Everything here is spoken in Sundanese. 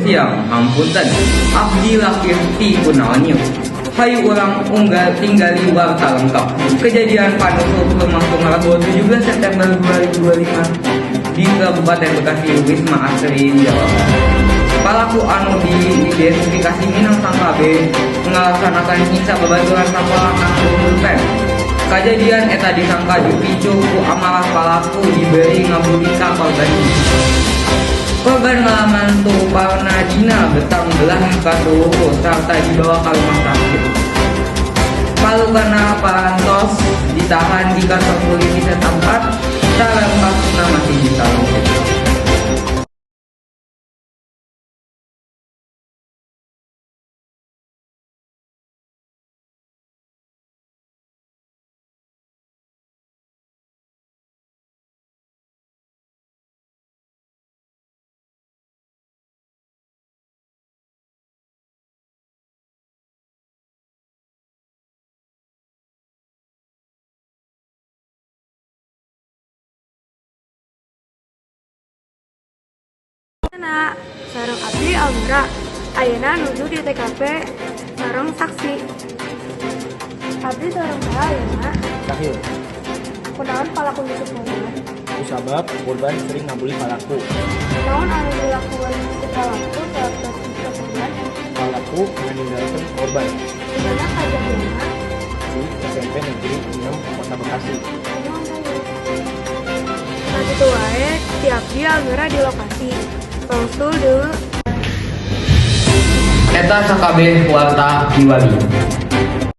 Siang, hapunten. Abdi Lakir ti Kunaon News. Hayu urang unggal tinggali warta lengkap. Kejadian panusuk lumangsung Rabu 17 September 2025 di Kabupaten Bekasi, Wisma Asri, Jawa Barat. Palaku anu diidentifikasi minangka KB ngalaksanakan nyiksa babaturan sakola nganggo pulpen. Kajadian eta disangka dipicu ku amarah palaku diberi ngabuli ka korban. Korban ngalaman tuparna dina betang belah katuhu serta dibawa ke rumah sakit. Palukana parantos ditahan di kantor polisi setempat, sareng kasusna masih disalurkan. Na, sareng abdi Almira. Ayeuna nuju di TKP sareng saksi. Abdi sareng saha ayeuna? Cahil. Kunaon palaku nyusuk korban? Kusabab korban sering ngabuli palaku. Naon anu dilakukan si palaku saat nyiksa korban? Palaku meninggalkan korban. Di mana kajadianna? Di SMP Negeri 6 Kota Bekasi. Kunaon hayu? Nah, kitu wae ti abdi Almira di lokasi. Wangsul deui. Eta sakabeh warta kiwari.